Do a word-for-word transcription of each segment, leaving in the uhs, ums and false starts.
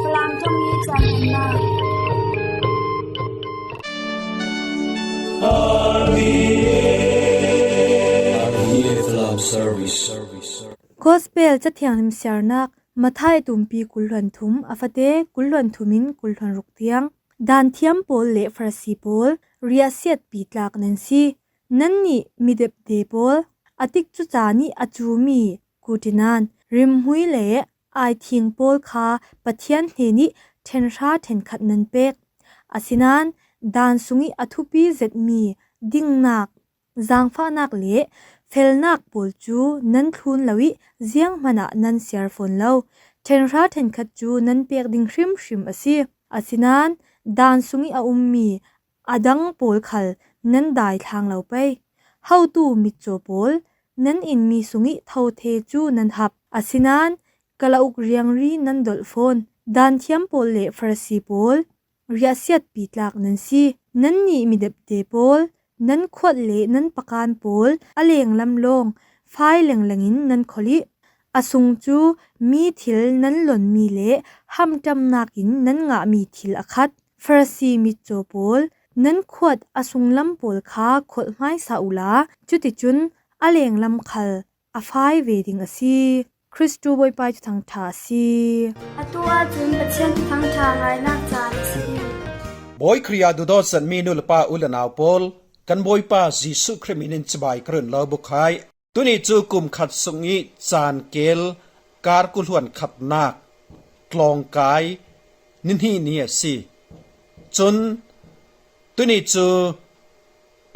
Falam thawngin caan nunnak. Gospel Cathiang Lim siarnak. Matthai tumpi kul hluan thum, a fate kul hluan thum in kul hluan ruk tiang. Daan thiam pawl le Farasi pawl, riahsiatpi tlak nan si. Nannih midepde pawl, a tikcu caan ih a cumi kutinan rimhmui le aithing pawl kha Pathian hnenih ṭhenhra ṭhenkhat nan pek. Asinain daan sungih a thupi zetmi dingnak, zaangfahnak le felnak pawl cu nan thlun lo ih zianghman ah nan siar fawn lo. Ṭhenhra ṭhenkhat cu nan pek ding hrimhrim a si. Asinain daan sungih a ummi a dang pawl khal nan dai thlang lo pei. Hotu mitcaw pawl, nan inmi sungih thothe cu nan hap. Asinain kalauk riangri nan dolh fawn. Daan thiam pawl le Farasi pawl, riahsiatpi tlak nan si. Nannih midepde pawl, nan khuat le nan pakan pawl a lenglam lawng fai lengleng in nan kholh ih a sung cu mi thil nan lonmi le hamṭamnak in nan ngahmi thil a khat. Farasi mitcaw pawl, nan khuat a sunglam pawl kha kholh hmaisa uhla, cuticun a lenglam khal a fai ve ding a si. Kristu Bawipa ih Thuthang ṭha a si. Atu ahcun Pathian Thuthang ṭha ngainak caan a si. Bawi Khrih ah duhdawt zetmi nu le pa, u le nau pawl, kan Bawipa Jesuh Khrih min in cibai ka run lo buk hai. Tuni cu kum khat sung ih caan kel kar kul hluan khatnak tlawngkai ni hnih ni a si. Cun tuni cu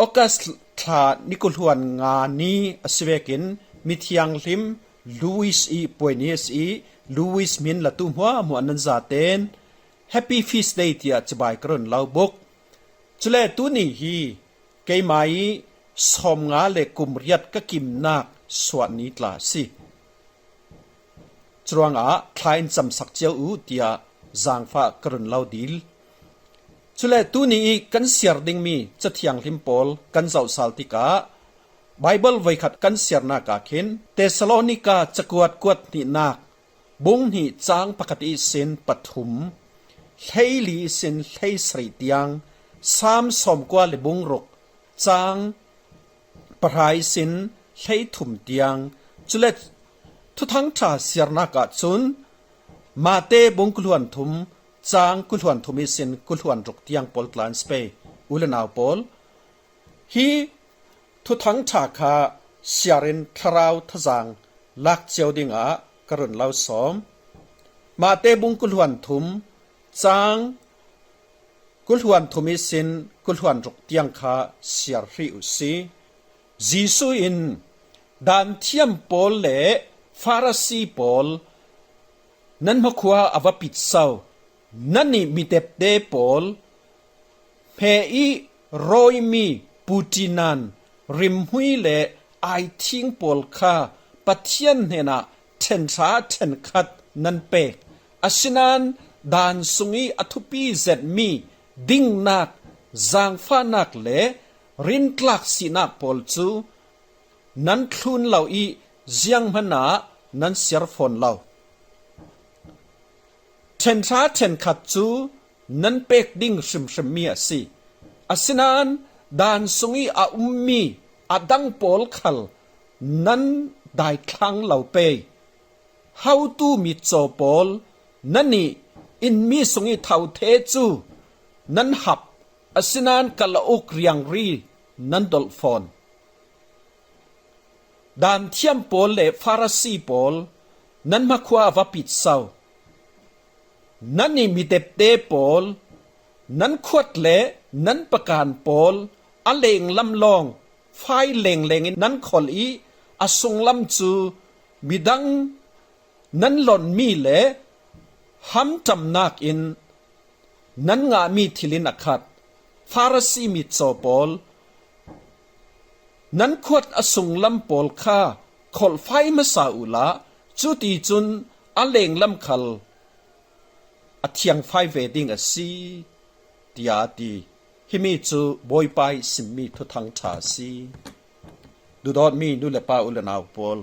August thla ni kul hluan nga ni a si vekin mithianghlim Louis ih puai ni a si ih, Louis min latu hmuahhmuah nan zaten Happy Feast Day tiah cibai ka run lo buk. Cule tuni hi keimah ih sawmnga le kum riat ka kimnak suah ni tla a si. Curuangah thla in camsak cio uh tiah zaangfah ka run lo dil. Cule tuni ih kan siar dingmi Cathianghlim pawl kan zohsal tikah Baibal voikhat kan siarnak ah khin Thesalonika cakuat kuat hnihnak bung hnih cang pakhat ihsin pathum, hleili ihsin hleisarih tiang, Salm sawmkua le bung ruk cang pahra ihsin hleithum tiang, cule Thuthang ṭha siarnak ah cun Mate bung kul hluan thum cang kul hluan thum ihsin kul hluan ruk tiang pawl tla an si pei. U le nau pawl, hi Thuthang ṭha kha siar in thlarau thazaang lak cio dingah ka run lo sawm. Mate bung kul hluan thum cang kul hluan thum ihsin kul hluan ruk tiang kha siar hrih uh si. Jesuh in, "Daan thiam pawl le Farasi pawl, nan hmakhua a va pit so! Nannih midepde pawl, hme ih rawimi putinan rimhmui le aithing pawl kha Pathian hnenah ṭhenhra ṭhenkhat nan pek. Asinain daan sungih a thupi zetmi dingnak, zaangfahnak le rintlak sinak pawl cu nan thlun lo ih zianghman ah nan siar fawn lo. Ṭhenhra ṭhenkhat cu nan pek ding hrimhrimmi a si. Asinain daan sungih a ummi a dang pawl khal nan daithlang lo pei. Hotu mitcaw pawl, nannih inmi sungih thothe cu nan hap, asinain kalauk riangri nan dolh fawn. Daan thiam pawl le Farasi pawl, nan hmakhua a va pit so! Nannih midepde pawl, nan khuat le nan pakan pawl a lenglam lawng fai lengleng in nan kholh ih a sunglam cu midang nan lonmi le hamṭamnak in nan ngahmi thil in a khat. Farasi mitcaw pawl, nan khuat a sunglam pawl kha kholhfai hmasa uhla, cuticun a lenglam khal a thiangfai ve ding a si," tiah a ti. Himi cu Bawipa ih simmi Thuthang ṭha a si. Duhdawtmi nu le pa, u le nau pawl,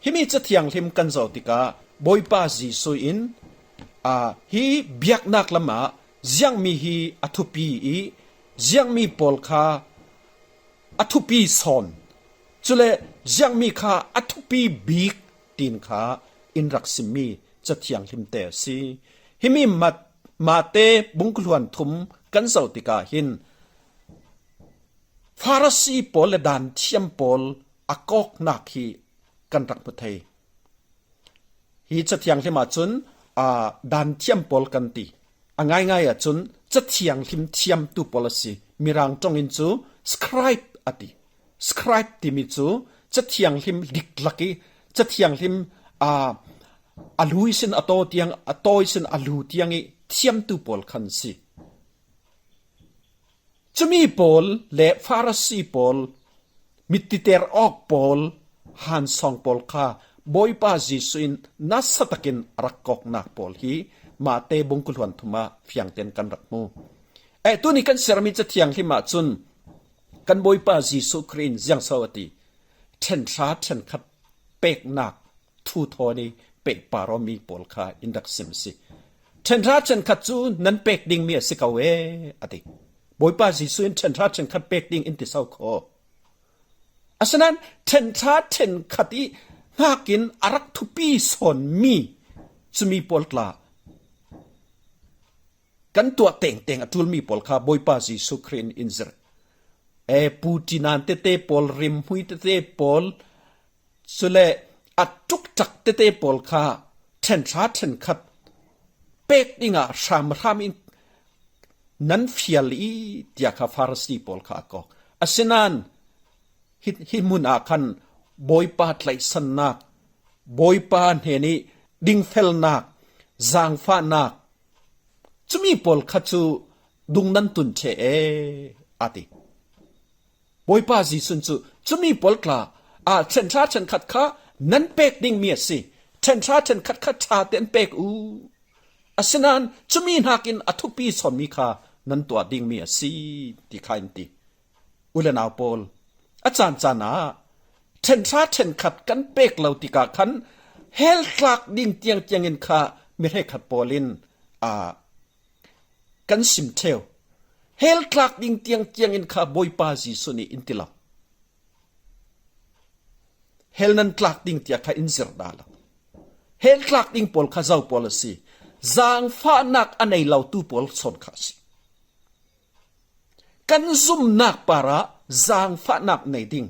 himi Cathianghlim kan zoh tikah Bawipa Jesuh in Aa, hi biaknak lamah ziangmi hi a thupi i, ziangmi pawl kha a thupi sawn, cule ziangmi kha a thupi bik tin kha in rak simmi Cathiang Hlimte a si. Himi Mat-, Mate bungkuluan thum kan zoh tikah hin Farasi pawl le Danthiam pawl a kawknak hi kan rak hmu thei. Hi Cathiang Hlim ahcun, aa, Danthiam pawl kan ti. A ngaingai ahcun Cathiang Hlim thiamtu pawl a si. Mirang ṭong in cu scribe a ti. Scribe timi cu Cathiang Hlim diklak i Cathiang Hlim, aa, a lu ihsin a taw tiang, a taw ihsin a lu tiang i thiamtu pawl khan si. Cumi pawl le Farasi pawl, mititer awk pawl, hansawng pawl kha Bawipa Jesuh in nasa takin a rak kawknak pawl hi Mate bungkuluan thum ah fiangten kan rak hmu. Eh, tuni kan sermi Cathiang Hlim ahcun kan Bawipa Jesuh Khrih in ziangso a ti? Ṭhenhra ṭhenkhat peknak thu thawn i pehpar awmi pawl kha in rak sim a si. Ṭhenhra ṭhenkhat cu nan pek dingmi a si ko e, a ti. Bawipa Jesuh in ṭhenhra ṭhenkhat pek ding in ti so kho. Asinain ṭhenhra ṭhenkhat i hnakin a rak thupi sawnmi cumi pawl tla kan tuah tengteng a ṭulmi pawl kha Bawipa Jesuh Khrih in in zirh. E, pu ṭinan tete pawl, rimhmui tete pawl, cule a ṭukṭak tete pawl kha ṭhenhra ṭhenkhat pek dingah hramhram in nan fial i, tiah kha Farasi pawl kha a kawk. Asinain hi, hi hmun ah khan Bawipa tlaihsannak, Bawipa hnen i dingfelnak, zaangfahnak, cumi pawl kha cu dung nan tun ṭheh e, a ti. Bawipa Jesuh cu cumi pawl tla, aa, ṭhenhra ṭhenkhat kha nan pek dingmi a si. Ṭhenhra ṭhenkhat kha ṭha tein pek u. Asinain cumi hnakin a thupi sawnmi kha nan tuah dingmi a si, ti kha in ti. U le nau pawl, a caan caan ah ṭhenhra ṭhenkhat kan pek lo tikah khan hell tlak ding tiang tiangin kha mi hrekkhat pawl in, aa, kan sim ṭheu. Hell tlak ding tiang tiangin kha Bawipa Jesuh nih in ti lo. Hell nan tlak ding tiah kha in zirh dah lo. Hell tlak ding pawl kha zo pawl a si? Zaangfahnak a nei lotu pawl sawn kha a si. Kan zumnak parah zaangfahnak nei ding,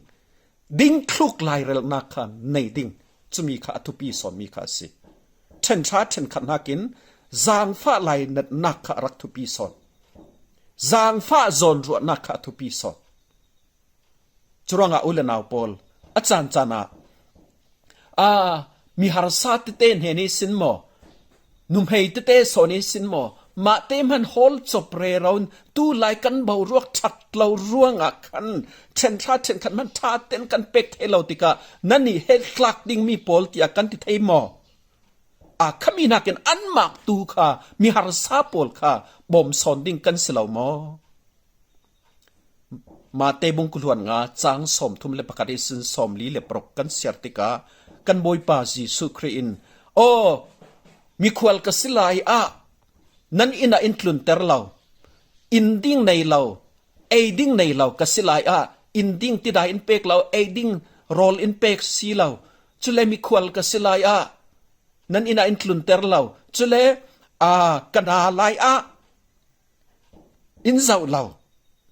dingthluk lairelnak kha nei ding, cumi kha a thupi sawnmi kha a si. Ṭhenhra ṭhenkhat hnakin zaangfah lainatnak kha a rak thupi sawn. Zaangfah zawnruahnak kha a thupi sawn. Curuangah u le nau pawl, a caan caan ah, aa, mi harsa tete hnen ihsin maw, nuhmei tete sawn ihsin maw, mahte hman hawl cawp rero in tu lai kan boruak ṭhat lo ruangah khan ṭhenhra ṭhenkhat hman ṭha tein kan pek thei lo tikah nannih hell tlak dingmi pawl tiah kan ti thei maw? Aa, khami hnakin anmah tu kha mi harsa pawl kha bawm sawn ding kan si lo maw? Mate bung kul hluan nga cang sawmthum le pakhat ihsin sawmli le paruk kan siar tikah kan Bawipa Jesuh Khrih in, "Aw, mikhual ka si lai ah nan inn ah in tlunter lo, inn ding nei lo, ei ding nei lo ka si lai ah, inn ding tidai in pek lo, ei ding rawl in pek si lo, cule mikhual ka si lai ah nan inn ah in tlunter lo, cule, aa, ka na lai ah in zoh lo,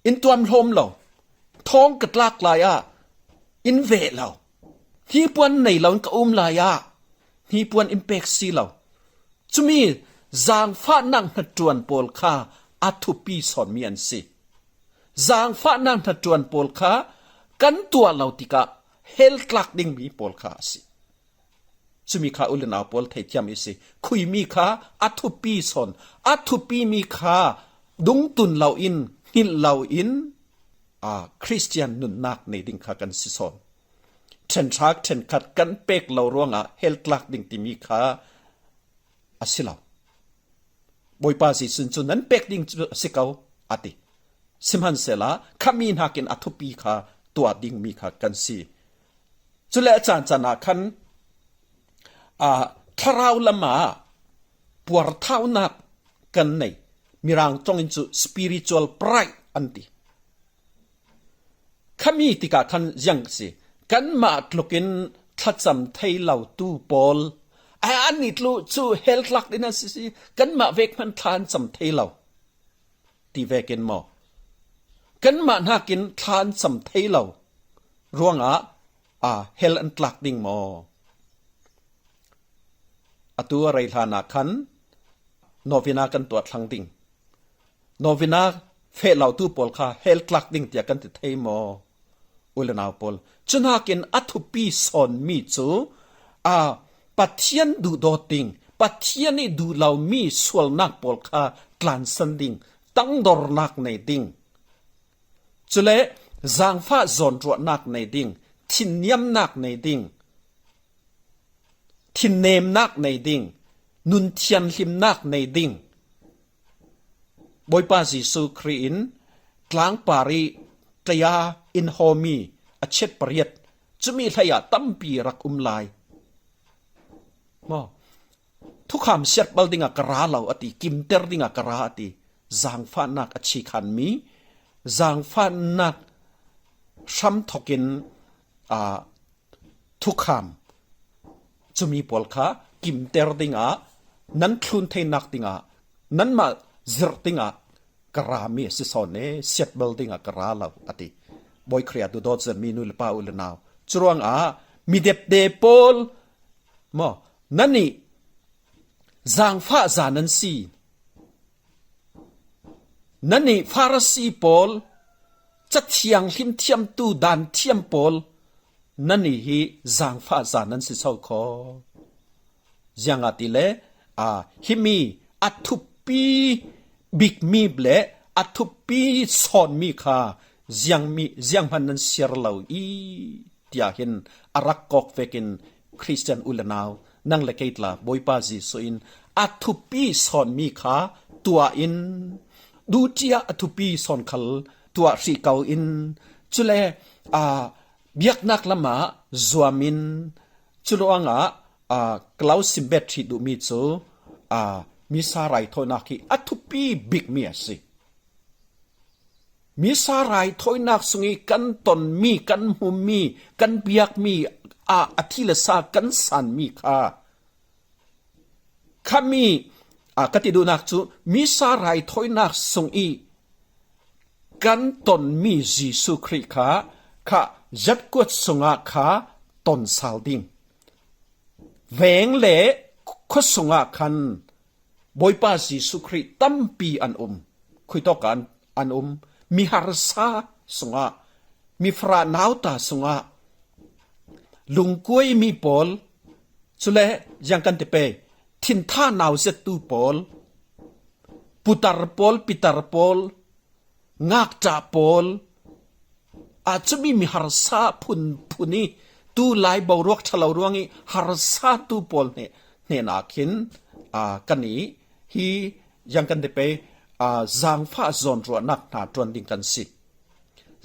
in tuamhlawm lo, thawng ka tlak lai ah in veh lo, hnipuan nei lo in ka um lai ah hnipuan in pek si lo." Cumi zaangfahnak hnaṭuan pawl kha a thupi sawnmi an si. Zaangfahnak hnaṭuan pawl kha kan tuah lo tikah hell tlak dingmi pawl kha a si. Cumi kha u le nau pawl theithiam i si. Khuimi kha a thupi sawn, a thupimi kha dungtun loin, hngilh loin, aa, Khristian nunnak nei ding kha kan si sawn. Ṭhenhra ṭhenkhat kan pek lo ruangah hell tlak ding timi kha a si lo. Bawipa Jesuh in cu nan pek ding cu a si ko, a ti. Sihmanhsehlaw, khami hnakin a thupi kha tuah dingmi kha kan si. Cule a caan caan ah khan, aa, thlarau lamah puarthaunak kan nei. Mirang ṭawngin cu spiritual pride an ti. Khami tikah khan ziang si, kanmah tlukin thlacam thei lo tu pawl, a, annih tlu cu hell tlak ding an si si, kanmah vek hman thla an cam thei lo ti vekin maw? Kanmah hnakin thla an cam thei lo ruangah, a, hell an tlak ding maw? Atu a rei hlanah khan novena kan tuah thlang ding. Novena feh lotu pawl kha hell tlak ding tiah kan ti thei maw? U le nau pawl, cuhnakin a thupi sawnmi cu, a, Pathian duhdawt ding, Pathian ih duh lomi sualnak pawl kha tlansan ding, tangdornak nei ding, cule zaangfah zawnruahnak nei ding, thinniamnak nei ding, thinnemnak nei ding, nun thianhlimnak nei ding. Bawipa Jesuh Khrih in tlangpar ih taya in hawmi a chiat pariat, cumi hleiah tampi rak um lai. Maw? Thukham siat bal dingah ka ra lo a ti, kimter dingah ka ra a ti. Zaangfahnak a chikhanmi, zaangfahnak hramthokin, aa, thukham cumi pawl kha kimter dingah, nan thlun theinak dingah, nanmah zirh dingah ka rami a si sawn e, siat bal dingah ka ra lo a ti. Bawi Khrih ah duhdawt zetmi nu le pa, u le nau, curuangah midepde pawl maw, nannih zaangfah za nan si. Nannih Farasi pawl, cathiang hlimthiamtu daan thiam pawl, nannih hi zaangfah za nan si so kho. Ziangahtile, aa, himi a thupi bikmi le a thupi sawnmi kha ziangmi, zianghman nan siar lo i, tiah hin a rak kawk vekin Khristian u le nau, nang le kei tla Bawipa Jesuh in a thupi sawnmi kha tuah in, duhtiah a thupi sawn khal tuah hrih ko in, cule, aa, biaknak lamah zuam in, curuangah, aa, ka lo simbet hrih duhmi cu, aa, misa raithawinak hi a thupi bikmi a si. Misa raithawinak sungih kan tonmi, kan hmumi, kan biakmi, aa, a thi le sa kan sanmi kha, khami, aa, ka ti duhnak cu misa raithawinak sungih kan tonmi Jesuh Khrih kha, kha zatkuat sungah kha ton sal ding. Veng le khua sungah khan Bawipa Jesuh Khrih tampi an um. Khuitawk ah an, an um. Mi harsa sungah, mi farah nauta sungah, lungkuaimi pawl, cule ziang kan ti pei, thintha nauzettu pawl, putar pawl, pitar pawl, ngakṭah pawl, aa, cumi mi harsa phunphun i, tu lai boruak ṭha lo ruangih harsatu pawl hne-, hnenah khin, aa, kan i hi, ziang kan ti pei, aa, zaangfah zawnruahnak hna ṭuan ding kan si.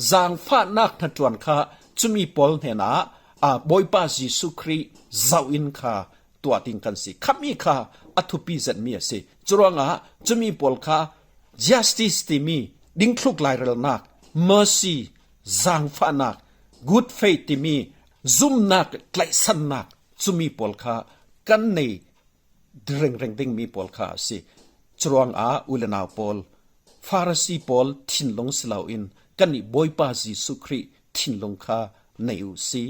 Zaangfahnak hnaṭuan kha cumi pawl hnenah, aa, Bawipa Jesuh Khrih zoh in kha tuah ding kan si. Khami kha a thupi zetmi a si. Curuangah cumi pawl kha justice timi, dingthluk lairelnak, mercy, zaangfahnak, good faith timi, zumnak, tlaihsannak, cumi pawl kha kan nei ringreng dingmi pawl kha a si. Curuangah u le nau pawl, Farasi pawl thinlung si loin kannih Bawipa Jesuh Khrih thinlung kha nei uh si.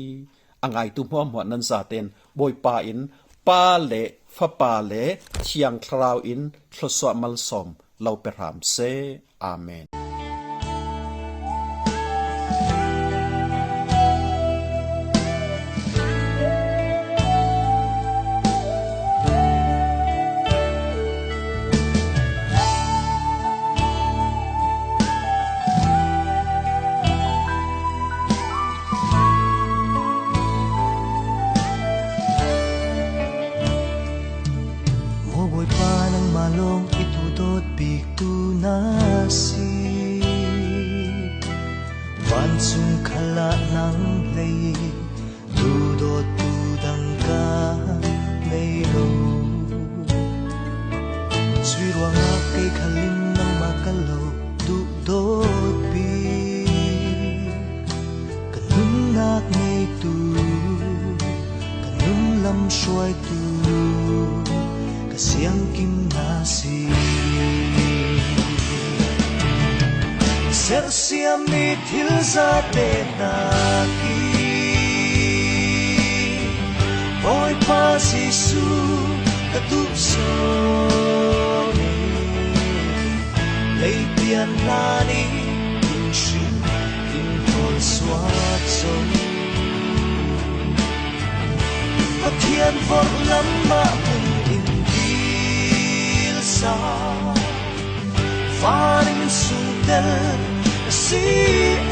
A ngaitu hmuahhmuah nan zaten Bawipa in Pa le Fapa le Thiang Thlarau in thluasuah malsawm lo pe hram seh. Amen. Maw Bawipa, nangmah lawng i duhdawt biktu na si. Ruangah kei khalin nangmah ka lo duhdawtpi, ka nunnak ngeitu, ka nunlam hruaitu, ka siangkim na si. Sersiam mi thil zate hnakin Bawipa Jesu ka duhsawn e. Leipian hlan in hring in hawl suak zo. Pathian vorh lam mah hmun in dil sa, van in sungtel a si e.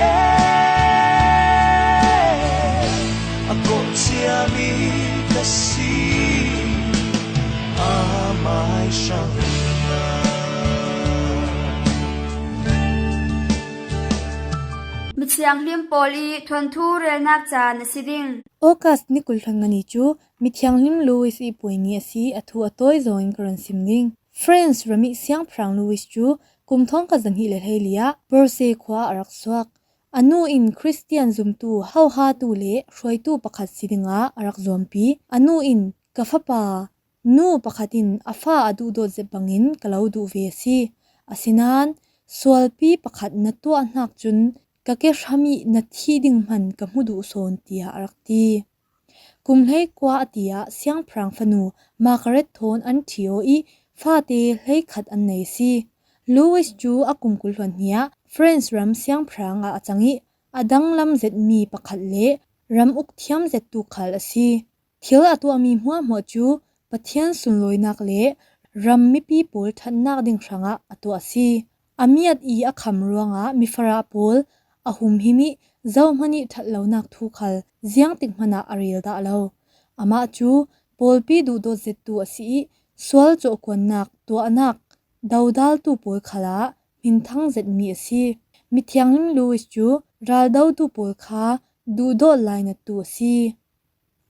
A kawh cia mi ka si, a mai hrang na. Mi thianghlim pawl i thuanthu relnak ca na si ding. August ni kul hluan nga ni cu mi thianghlim Louis i puai ni a si, a thu a tawi zawngin ka run sim ding. France ram i siangpahrang Louis cu kum thawngkhat zahnih le hleili ah Bordeaux khua ah a rak suak. A nu in Khristian zumtu, hohatu le hruaitu pakhat si dingah a rak zuampi. A nu in, "Ka fapa, nu pakhat in a fa a duhdawt zet bangin ka lo duh ve a si. Asinain sualpi pakhat na tuah hnak cun ka kehram i na thih ding hman ka hmu duh sawn," tiah a rak ti. Kum hleikua a ti ah siangpahrang fanu Margaret thawn an ṭhi aw i fate hleikhat an nei a si. Louis cu a kum kul hluan hnih ah France ram siangpahrang ah a cang i a danglam zetmi pakhat le ram uk thiam zettu khal a si. Thil a tuahmi hmuahhmuah cu Pathian sunlawinak le ram mipi pawl ṭhatnak ding hrangah a tuah a si. A miat i a kham ruangah mifarah pawl a humhim i zohhmanh i ṭhat lonak thu khal ziangtik hmanh ah a rel dah lo. Amah cu pawlpi duhdawt zettu a si i sual cawhkuannak, tuahnak, dodaltu pawl khalah hminthang zetmi a si. Mithianghlim Louis cu raldotu pawl kha duhdawt lainattu a si.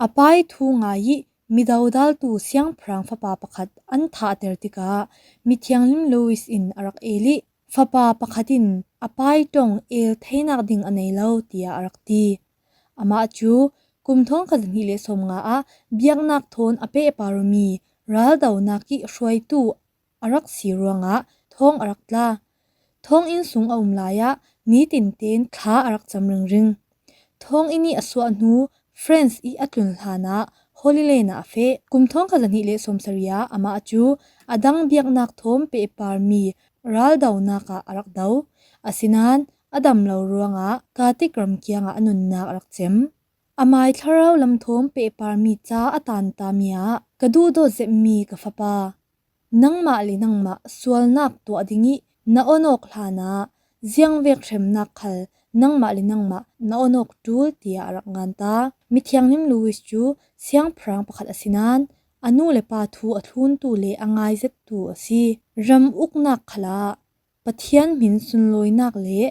A pai thu ngai i midodaltu siangpahrang fapa pakhat an thahter tikah mithianghlim Louis in a rak el i fapa pakhat in a pai ṭong el theinak ding a nei lo, tiah a rak ti. Amah cu kum thawngkhat zahnih le sawmnga ah biaknak thawn a pehpar awmi raldonak i hruaitu a rak si ruangah thawng a rak tla. Thawnginn sung a um lai ah nitin tein thla a rak cam ringring. Thawnginn i a suah hnu France i a tlun hlan ah Holy Land ah a feh. Kum thawngkhat zahnih le sawmsarih ah amah cu a dang biaknak thawm pehparmi raldonak ah a rak do. Asinain a dam lo ruangah Catholic ram kiangah a nunnak a rak cem. Amai thlarau lam thawm pehparmi ca a tantami ah ka duhdawt zetmi ka fapa, nangmah le nangmah sualnak tuah ding i na on awk hlanah ziangvek hremnak khal nangmah le nangmah na on awk ṭul, tiah a rak ngan ta. Mithianghlim Louis cu siangpahrang pakhat a si nain a nu le pa thu a thluntu le a ngaizettu a si. Ram uknak khalah Pathian hmin sunlawinak le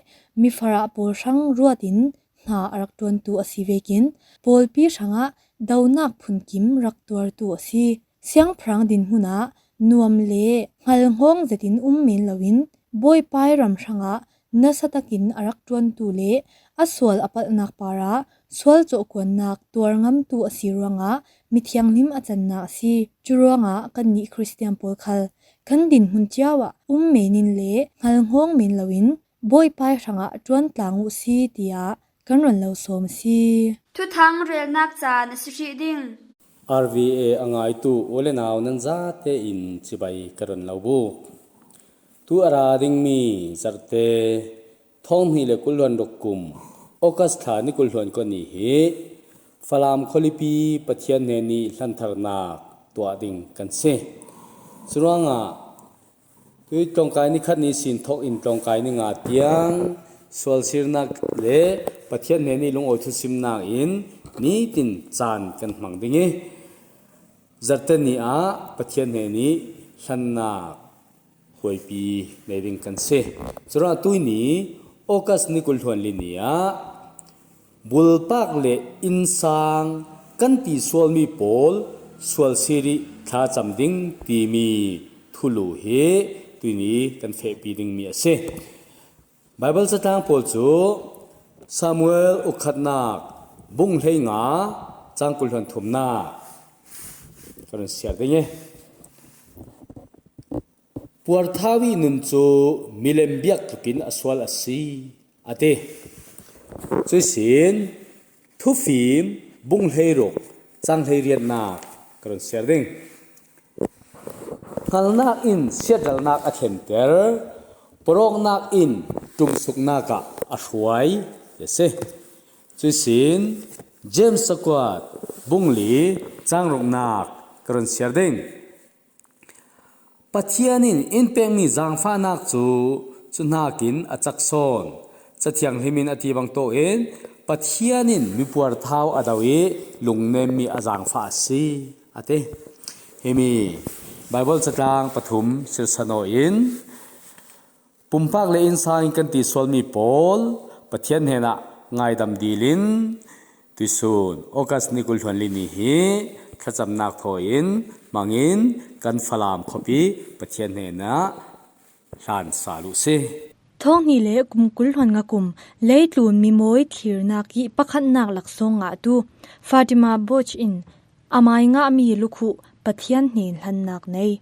mifarah pawl hrang ruat in hna a rak ṭuantu a si vekin pawlpi hrangah donak phunkim rak tuartu a si. Siangpahrang dinhmun ah nuam le hngalhnghawng zetin um men loin Bawipai ram hrangah nasa takin a rak ṭuantu le a sual a palhnak parah sual cawhkuannak tuar ngamtu a si ruangah mithianghlim a cannak a si. Curuangah kannih Khristian pawl khal kan dinhmun cio ah um men in le hngalhnghawng men loin Bawipai hrangah ṭuan tlang uh si, tiah kan run lo sawm a si. Thuthang relnak caan a si hrih ding. R V A a ngaitu u le nau nan zate in cibai ka run lo buk. Tu a ra dingmi zarhte thawng hnih le kul hluan ruk kum August thla ni kul hluan kua ni hi Falam khualipi Pathian hnen i hlantharnak tuah ding kan si. Curuangah tui tlawngkai ni khat ni sin thawk in tlawngkai ni nga tiang sualsirnak le Pathian hnen i lungawi thusimnak in nitin caan kan hmang ding i, zarhte ni ah Pathian hnen i hlannak hruaipi nei ding kan si. Curuangah tuini August ni kul hluan li ni ah bulpak le innsang kan ti sualmi pawl sualsir i thlacam ding timi thulu hi tuni kan fehpi dingmi a si. Bible catlang pawl cu Samuel ukhatnak bung hleinga cang kul hluan thumnak ka run siar ding i, puarthau i nun cu milem biak tlukin a sual a si, a ti. Cuihsin thufim bung hleiruk cang hleiriatnak ka run siar ding. Hngalnak in siatralnak a thlenter, porawknak in ṭumsuknak ah a hruai, ti a si. Cuihsin James cakuat bung li cang ruknak ka run siar ding. Pathian in in pekmi zaangfahnak cu cuhnakin a cak sawn. Cathianghlim in a ti bang tawh in Pathian in mipuar thau a do i lungnemmi a zaangfah a si, a ti. Himi Bible catlang pathum silsanaw in pumpak le innsang in kan ti sualmi pawl Pathian hnenah ngaidam dil in tuisun August ni kul hluan li ni hi thlacamnak thawi in hmangin kan Falam khuapi Pathian hnenah hlan sal uh si. Thawng hnih le kum kul hluan nga kum leitlun mimawi thirnak i pakhatnak laksawng ngahtu Fatima Boch in amai ngahmi lukhuh Pathian hnen hlannak nei.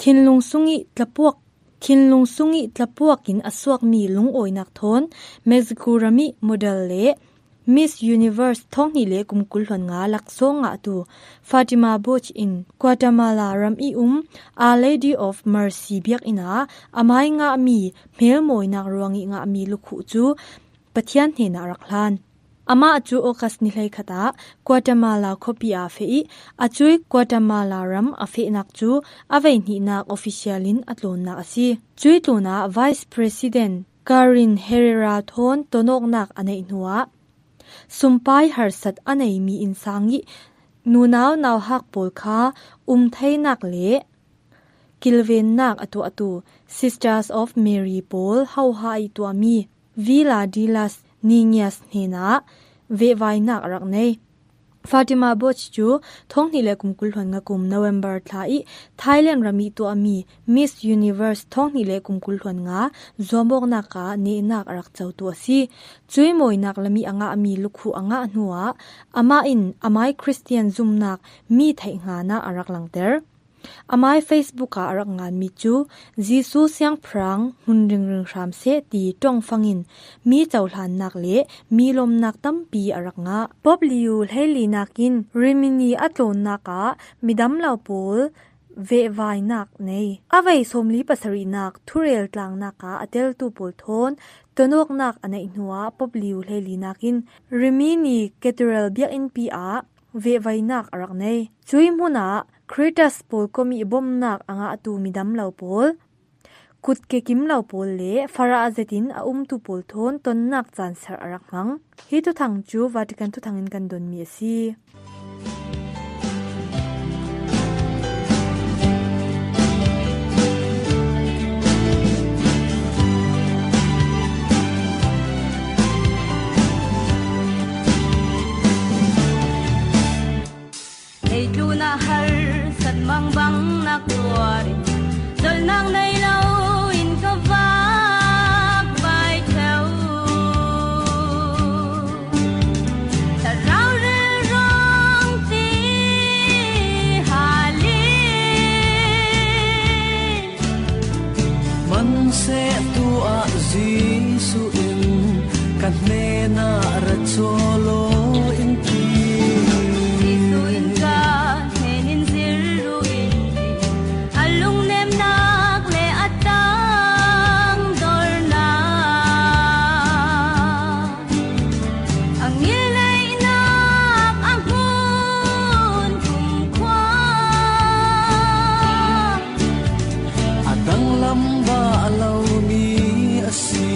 Thinlung sung i tlapuak, thinlung sung i tlapuak in a suakmi lungawinak thawn Mexico ram i model le Miss Universe thawng hnih le kum kul hluan nga laksawng ngahtu Fatima Boch in Guatemala ram i um Our Lady of Mercy biakinn ah amai ngahmi hmelmawinak ruang i ngahmi lukhuh cu Pathian hnenah a rak hlan. Amah cu August ni hleikhat ah Guatemala khuapi ah a feh i, a cui Guatemala ram a fehnak cu a veihnihnak official in a tlawnnak a si. Cui tlunah Vice President Karin Herrera thawn tonawknak a neih hnuah sumpai harsat a neimi innsang i nunau nauhak pawl kha um theinak le kilvennak a tuahtu Sisters of Mary pawl hoha i tuahmi Villa de las Niñas hnenah vehvainak a rak nei. Fatima Boch cu thawng hnih le kum kul hluan nga kum November thla i Thailand ram i tuahmi Miss Universe thawng hnih le kum kul hluan nga zuamawknak ah nehnak a rak cotu a si. Cui mawinak lam i a ngahmi lukhuh a ngah hnuah amah in amai Khristian zumnak mi theih hngana a rak langter. Amai Facebook ah a rak nganmi cu Jesuh siangpahrang hmun ringring hram seh ti ṭongfang in mi cohlannak le mi lawmnak tampi a rak ngah. Pope Leo hleili nakin Rimini a tlawnnak ah midam lo pawl vehvainak nei. A vei sawmli pasarihnak thurel tlangnak ah a teltu pawl thawn tonawknak a neih hnuah Pope Leo hleili nakin Rimini Cathedral biakinnpi ah vehvainak a rak nei. Cui hmun ah Khritas pawl kom i bawmhnak a ngahtu midam lo pawl, kutke kim lo pawl le farah zetin a umtu pawl thawn tonnak caan serh a rak hmang. Hi thuthang cu Vatican thuthang in kan donmi a si. Leitlun ah harsat mangbangnak tuar in, dolhnak nei lo in ka vak bai theu. Thlarau rilrawng ti hal in, man seh tu ah Jesuh in ka hnenah ra chaw law in ti. Jesuh in ka hnen in zir ru in ti. A lungnemnak le a tangdornak, a ngilneihnak a hmun kumkhua, a danglam dah lomi a si,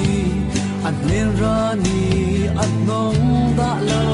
a hnen ra ni a hnong dah lo.